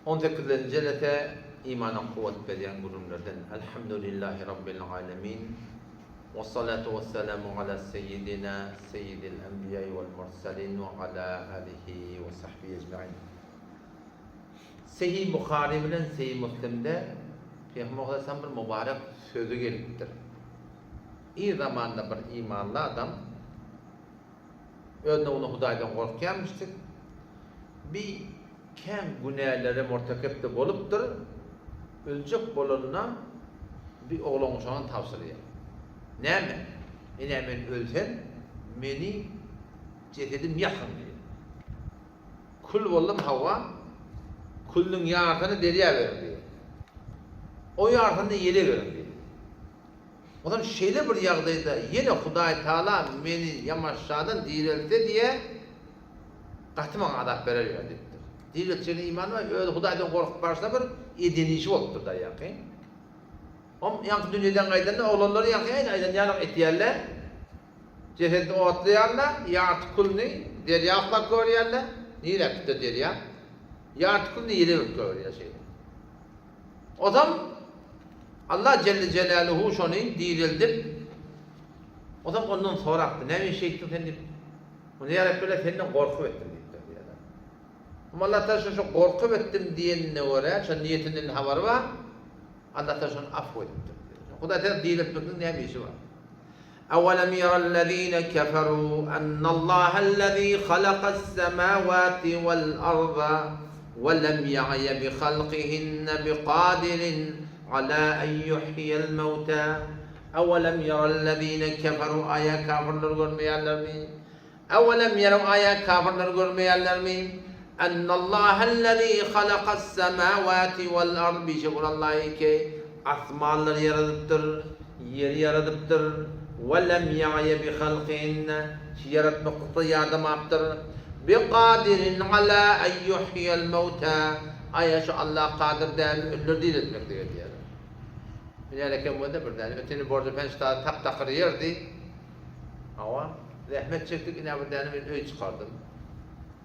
On sekizinji jelese imana kuwwat berýän gürrüňlerden Elhamdülillahi Rabbil alemin Wessalatu wessalamu ala seýýidina seýýidil enbiýai wal mursalin we ala alihi we sahbihi ejmain Sehi Buhary bilen Sehi Muslimde Pygamber aleyhisselam bir mubarek sözi gelipdir. Ir zamanda bir imanly adam Öz nowuna Hudaýdan gorkýarmyşdyk. Bi kän günälere murtekep-de bolupdyr. Öljek bolanda bi oglan şoňa tabşyrýar. Näme? Ine men ölsem, meni jesedim ýakyň diýýär. Kül boldum hawa, külüniň ýarsyny derýa beriň diýýär. O ýarsyny-da ýele beriň diýýär. Onsoň şeýle bir ýagdaýda ýene Hudaý Taala meni ýamaşjadan direlse diýe, gaty maňa azap berer ýa diýipdir. Direltjegine imany bar, özi Hudaýdan gorkup barşyna bir eden işi bolupdyr da ýaňky. Om ýaňky dünýeden gaýdanda oglanlary ýaňky äýni aýdan ýalak etýärler. Jesedini otlaýarlar, ýarty külüni derýa oklap goýberýärler. Nirä gitdi derýa? Ýarty külüni ýele berip goýberýär şeýle. Ozam Allah Jelle Jelaluhu şony direldip, ozam ondan sorapdy, Näme iş etdiň sen diýip. Onda ýa Rebbele senden gorkup etdim diýipdir diýýärler. Hem Allah Taala şo gorkup etdim diýenine görä, şo niýetinden habary bar. Allah Taala şony afw edipdir. Hudaý Taala diriltmekligiň näme işi bar? Awalem ýarallezine keferu ennallahellezî halakas-semâwâti wal-arda we lem ýa'ýe bihalkihinne biqâdirin alâ en ýuhýiýel mewtâ. Awalem ýarallezine keferu aýa kafirler görmeýärlermi? Ewelem ýerew aýa kafirler görmeýärlermi? Ennallahellezî halakas-semâwâti wal-ard bişek ol Allahy ki, asmanlary ýaradypdyr, ýeri ýaradypdyr, we lem ýa'ýe bihalkihinne, şu ýaratmaklykda ýadamapdyr, biqadirin alâ en ýuhýiýel mewtâ, aýa şu Allah kadyr dälmi ölüleri diriltmeklige diýýär. Hünär eken bolsa bir däne öteni borja penştady tap-takyr ýerdi. Hawa, zähmet çekdik, ine bir däne men öý çykardym.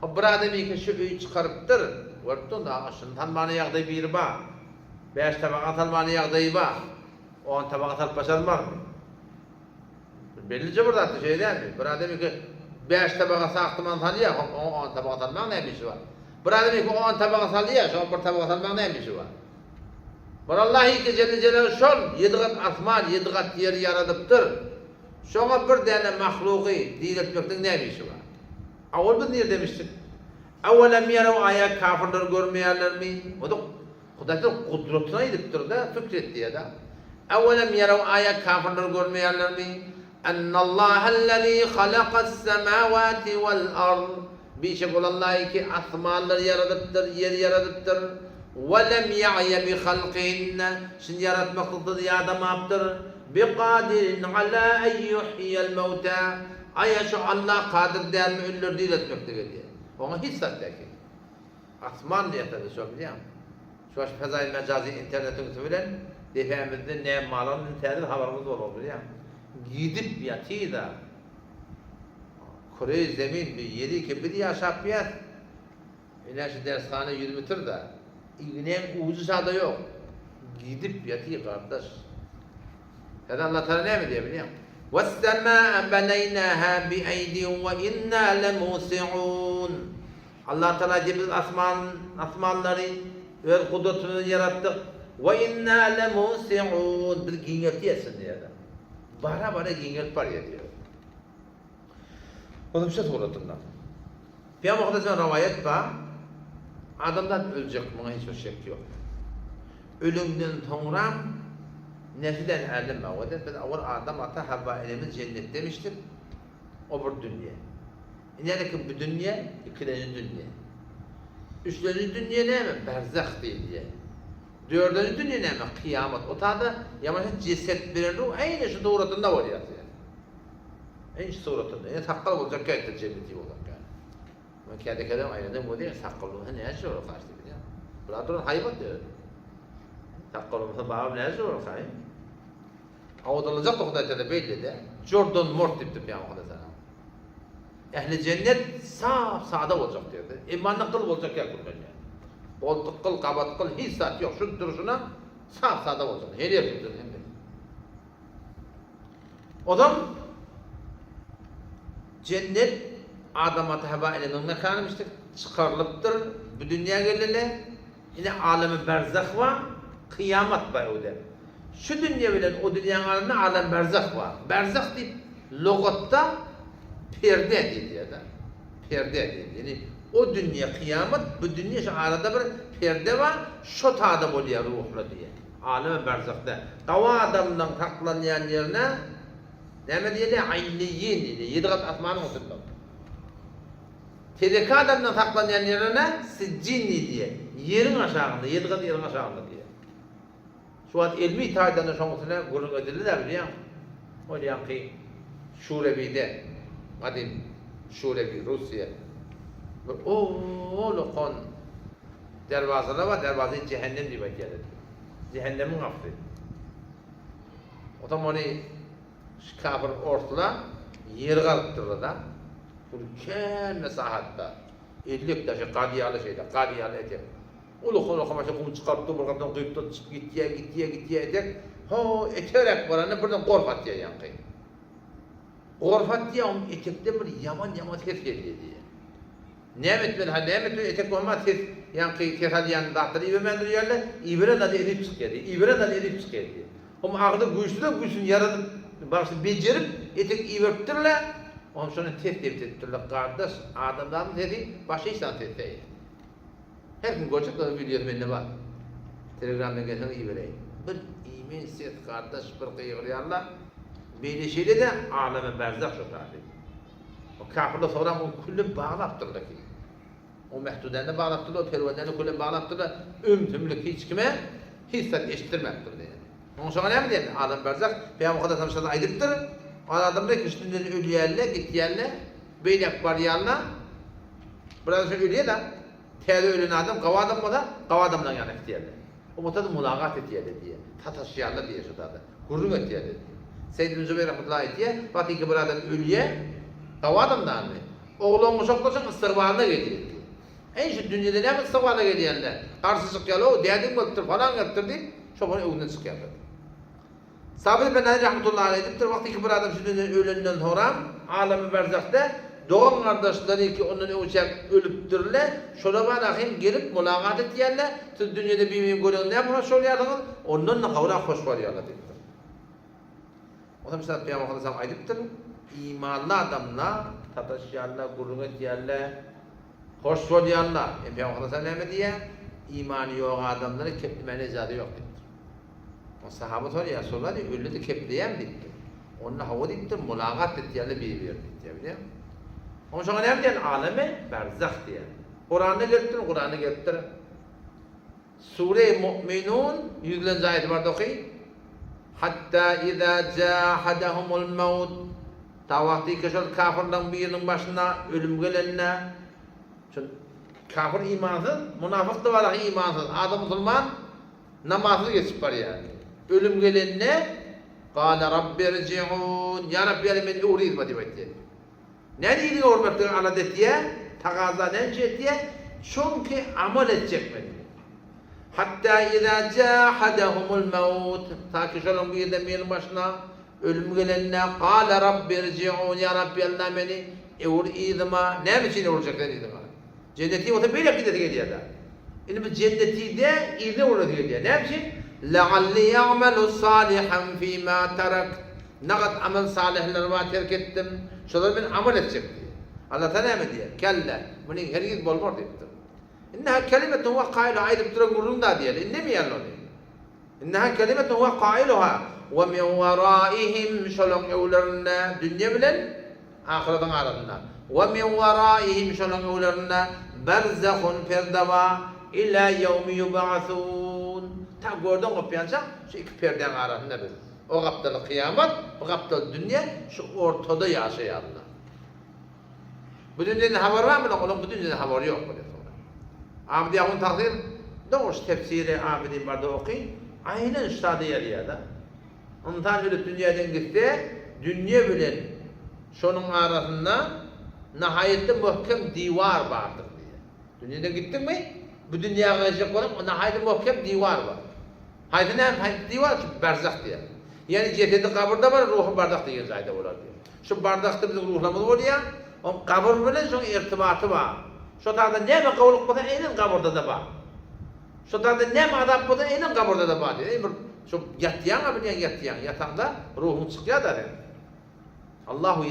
Hop, bir adam eke şu öýi çykarypdyr. Görüp dur, dagy şuny salmana ýagdaý biri bar. Bäş tabaga salmana ýagdaýy bar. On tabaga salyp başarmarmy? Bellije bir zatdy, şeýle dälmi? Bir adam eke bäş tabaga sagtyman salýar, hop, oňa on tabaga salmaň näme işi bar? Bir adam eke on tabaga salýar, şoňa bir tabaga salmaň näme işi bar? Bir Allah eke jelle jelaluhu şol ýedi gat asman, ýedi gat ýeri ýaradypdyr. Şoňa bir däne mahlugy diriltmekligiň näme işi bar? Owal biz nirdemişdik? Awalem ýerew aýa kafirler görmeýärlermi? O-da Hudaýdan gudratyny aýdypdyr-da, pikir et diýýär-de. Awalem ýerew aýa kafirler görmeýärlermi? Ennallahellezî halakas-semâwâti wal-ard. Bişek ol Allahy ki, asmanlary ýaradypdyr, ýeri ýaradypdyr. We lem ýa'ýe bihalkihinne, şuny ýaratmaklykda-da ýadamapdyr. Biqadirin ala en ýuhýiýel mewtä, Aýa şu Allah kadyr dälmi ölüleri diriltmeklige diýýär. Oňa hiç zat däki. Asman diýýärler şo bilýäňmi? Şu wagt fezaýy mejazy internetiň üsti bilen depämizde näme barlygyny indi täze habarymyz bolar bilýäňmi? Gidip ýatyr-da. Küreý zemin bir ýeri ki biz ýaşap ýas. Ine şu dershana ýüz metr-da. Ignäň ujy şada ýok. Gidip ýatyr gardaş. Häzir Allah Taala näme diýýär bilýäňmi? Wes-semaa beneýnaha bi-eýdin we inna lemusi'un. Allah Taala aýdýar biz asman asmanlary öz gudratymyz bilen ýaratdyk. We inna lemusi'un. Biz giňeltýäs diýýär. Bara-bara giňelip barýar diýýär. Goşmaça suratynda. Pygamber Muhammedden rowaýat bar, Adamzat öljek, muňa hiç bir şek ýok. Ölümden soňram nesiden älem bar. Wada biz owal Adam ata Havva enemiz jennetdemişdik. O bir dünýe. Inedeki bu dünýe ikilenji dünýe. Üçlenji dünýe näme? Berzah diýilýär. Dördünji dünýe näme? Kyýamat. O tada ýamaşa jeset bilen ruh äýni şu suratynda bolýar. Hiç suratynda. Ýa sakgal boljak käýtde jenneti bolak ýa. Men käde käde aýnadan görýän sakgal bolsa näçe bolar garşy bilýän. Bular duran haýbat diýer. Sakgal bolsa babam näçe bolar saý. Awdalajak da Hudaý Teala belli de. Jordan mort diýipdir Pygamber Hudaý Teala. Ähli jennet sap sada boljak diýdi. Emma gyl boljak ýa gülmen ýa. Goltuk gyl, gabat gyl, hiç zat ýok. Şu durşuna sap-sada bolsun. Her ýer tutsun hemme. Ozal jennet Adam ata Hawa eneniň mekanymyşdyk, çykarylypdyr, bu dünýä geleli. Ine alemi berzah bar, kyýamat bar öwde. Şu dünýe bilen o dünýäň arasynda alem berzah bar. Berzah diýip logatda perde diýilýär-de. Perde diýilýär. Ýani o dünýe kyýamat, bu dünýe şu arada bir perde bar, şo tada bolýar ruhlar diýýär. Alemi berzahda. Gawy adamlaň saklanýan ýerine näme diýilýär? Illiýin diýilýär. Ýedi gat asmanyň üstünde. Teleke adamdan saklanýan ýerine Sijjin diýilýär. Ýeriň aşagynda, ýedi gat ýeriň aşagynda diýýär. Şu wagt elmi taýdan-da şoň üstüne gürrüň edildi-dä bilýäň. Ol ýaňky Şurebide, gadym Şurebi, Russiýa, bir ullakan derwazalar bar, derwaza-i jähennem diýip aýdýarlar. Jähennemiň gapysy. Otam ony Şu kafir orslar ýer gazypdyrlar-da, uly kän mesahatda, 50 gektar şeý gaz ýaly şeýle, gaz ýaly etek. Uly-uly maşyn gum çykaryp dur, bir gapdan guýup dur, çykyp gitýär, gitýär, gitýär etek. Ho, etegräk baranda birden gorp atýar ýaňky. Gorp atýar, onuň etekden bir ýaman-ýaman ses gelýär diýýär. Näme etmeli, ha näme etmeli, etek bolman ses, ýaňky ses alýan zatlary ibermän durýarlar, iberen zady ezip çykýar diýýär, iberen zady ezip çykýar diýýär. Hom agzy güýçlüden güýçlüni ýaradyp, bagşy bejerip, etek iberipdirler, oňam şondan ses debit edipdirler. Gardaş, adamzadyň sesi başga hiç zat ses däl. Her kim görjek bolsa wideosy mende bar. Telegramdan gelseňiz ibereýin. Bir iýmen ses gardaş bir gygyrýarlar. Beýle şeýle-de aleme berzah şo taýy. O kafirler soram ony küllen baglapdyrlar ki. O Mehdudäni baglapdyrlar, o Perwendäni küllen baglapdyrlar. Ümsümlik hiç kime hiç zat eşitdirmäpdir diýýär. Onuň şoňa näme diýen? Adam berzah, Pygamber Mukaddes Aleyhisselam aýdypdyr. Ol adamlar ki şu dünýeden ölýärler, gitýärler, beýläk barýarlar. Bir adam şo ölýär-de, täze ölen adam gawy adam bolsa, gawy adamlaryň ýanyna gitýärler. O bolsa mulagat etýärler diýýär. Sataşýarlar diýýär şo zada. Gürrüň etýärler diýýär. Seýid ibn Jubeýr rahmetullahi aýtýar, wagtyky bir adam ölýär, gawy adam dagny. Oglan guşaklaşyň ystygbalyna gelýär diýýär. Eý şu dünýede näme ystygbalyna gelýänle? Garşy çykýarlar, o dädeň bolupdyr, falan gelipdir diýip, şoňa öňünden çykýarlar diýýär. Sabyr ibn Aly rahmetullahi aleýh aýdypdyr, wagtyky bir adam şu dünýeden ölenden soňra alamy berzahda dogan gardaşlary ki ondan öňçäk ölüpdirler, şolar bar ahim gelip mulagat etýärler, siz dünýede bir-birini göreňizde näme hoş bolýarsyňyz, ondan-da gowrak hoş bolýarlar diýipdir. Onsoň şa Pygamber Muhammet aýdypdyr, imanly adamlar sataşýarlar, gürrüň etýärler, hoş bolýarlar. Ýa Pygamber Muhammet näme diýýär? Imany ýok adamlara keplemäne ijaza ýok diýipdir. Ol sahaba soraýar, Resulullah diýip, öldi-de kepleýärmi diýipdir. Onda hawa diýipdir, mulagat etýärler bir-birine diýipdir, bilýäňmi? Onuň şoňa näme diýýär? Alemi berzah diýýär. Kuranda gelipdir, Kuranda gelipdir. Sure-i Mu'minun ýüzlenji aýaty barda oky. Hatta iza jahadahumul maut. Ta wagty ki şol kafirleriň biriniň başyna ölüm gelende, şol kafir imansyz, munafyk da bar imansyz, adam musulman, Namazsyz geçip barýar. Ölüm gelende, Gale Rabbi irji'un, Ýa Rabbi ýa meni öwür yzyma diýip aýtýar. Näme yzyňa öwürmekligi alada etýär? Tagaza näme üçin etýär? Çünki amal etjek men diýip. Hatta iza jahadahumul maut, ta ki şolaryň birden biriniň başyna ölüm gelende, Gale Rabbi irji'un, Ýa Rabbi ýa meni öwür yzyma. Näme üçin öwürjek sen yzyňa? Jenneti bolsa beýläk gidesi gelýär-dä. Indi bu jenneti-de yzyna öwrenesi gelýär. Näme üçin? Lealli a'melu salihan fima tarakt. Nagat amal salyhleri bar terk etdim. Şolary men amal etjek diýýär. Allah Taala näme diýýär? Kella, munyň hergiz bolmaz diýipdir. Inneha kelimetun huwa kailuha aýdyp duran gürrüň-dä diýýär. Indemeýärler ony. Inneha kelimetun huwa kailuha we min weraihim şolaň öwlerinde dünýe bilen ahyretiň arasynda we min weraihim şolaň öwlerinde berzahun perde bar ila ýewmi ýub'asun ta görden gopýança şu iki perdäň arasynda biz o gapdaly kyýamat bu gapdaly dünýe şu ortada ýaşaýarlar. Bu dünýeden habary barmy munuň? Onuň bu dünýeden habary ýok bolýar soňra. Abidi Ahun tagsyr dogruş tefsiri Abidin barda oky, aýnan şu sada ýazýar-da. Ynsan ölüp dünýeden gitse, dünýe bilen şonuň arasynda nahaýatda möhkem diwar bardyr diýýär. Dünýeden gitdiňmi? Bu dünýä geljek bolup, onda haýsy möhkem diwar bar? Haýsy näme, haýsy diwar? Şu barzah diýýär. Ýagny jesedi gabyrda bar, ruhy barzah diýen jaýda bolar diýýär. Şu barzahda biziň ruhlarymyz bolýar. Oň gabyr bilen şoň irtibaty bar. Şo taýda näme gowulyk bolsa, eýnen gabyrda-da bar. Şo taýda näme azap bolsa, eýnen gabyrda-da bar diýýär. Eý bir şo ýatýaň-a bilýäň, ýatýaň. Ýataňda ruhuň çykýar-da seň. Allahu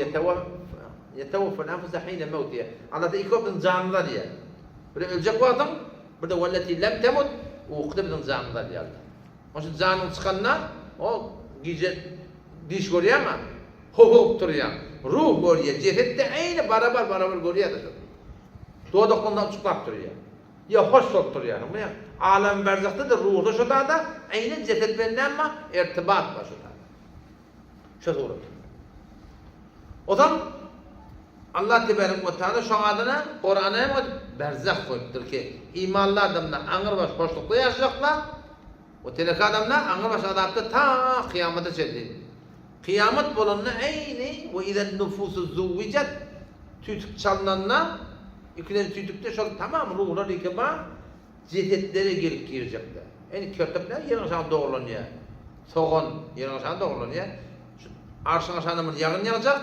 ýetewaffel enfusa hine mewtiha. Allah iki wagt biziň janymyzy alýar. Bir öljek wagtyň, bir-de welleti lem temut, ukuda biziň janymyzy alýar. Onuň üçin janyň çykanda o gije düýş görýäňmi? Howugyp turýaň. Ruh görýär, jeset-de eýni barabar-barabar görýär-de şol. Dodaklarynda uçuklap durýar. Ýa hoş bolup durýar. Muny alem berzahda-da ruhda şo zada eýni jeset bilen näme bar? Irtibat bar şo zada. Şu surat. Ozal Allah tebarek we taala şoň adyna Kurana hem aýdyp berzah goýupdyr ki, imanly adamlar aňrybaş hoşlukda ýaşajaklar, we teleki adamlar aňrybaş azapda ta kyýamata çenli. Kyýamat bolanda eýni we izen nufusu zuwijat tüýtük çalnanda ikilenji tüýtükde şol tamam ruhlar ýeke bar Jesetlere gelip girjekler. Indi kertep näme ýeriň aşagyna dogrulanýar? Sogan ýeriň aşagyna dogrulanýar. Şu arşyň aşagynda bir ýagyn ýagjak.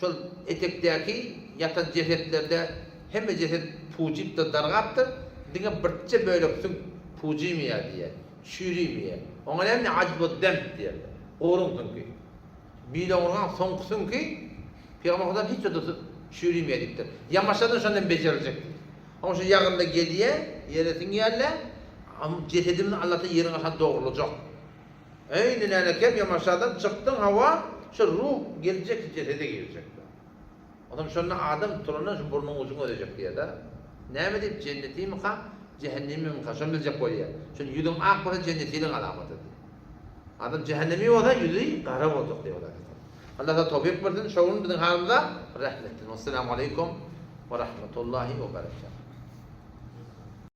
Şol etekdäki ýatan jesetlerde hemme jeset pujypdyr, dargapdyr. Diňe birje bölek süňk pujymaýar diýýär. Çürimeýär. Oňa näme diýýär? Ajbu-demp diýerler. Guruň süňki. Bil oňurgaň soňky süňki Pygamber Hudaý hiç ýerde çürimeýär diýipdir. Ýamaşadan şondan bejeriljek diýdi. Oň şu ýagynda gelýä, ýere siňýärle, jesedimizi Allata ýeriň aşagyna dogrulajak. Eý, nenekem, ýamaşadan çykdyň, hawa, şu ruh geljek jesede girjek. Onsoň şonda adam turandan şu burnuň ujuny görejek diýýär-de. Näme diýip, jennetimika, jähennemimika, şony biljek bolýar. Şol ýüzüň ak bolsa jennetiligiň alamaty diýýär. Adam jähennemi bolsa ýüzi gara boljak diýip Allah Alla towfyk bersin, şo gün biziň halymyza rehmet etsin. Wessalamu aleýkum we rahmetullahi we berekatuh.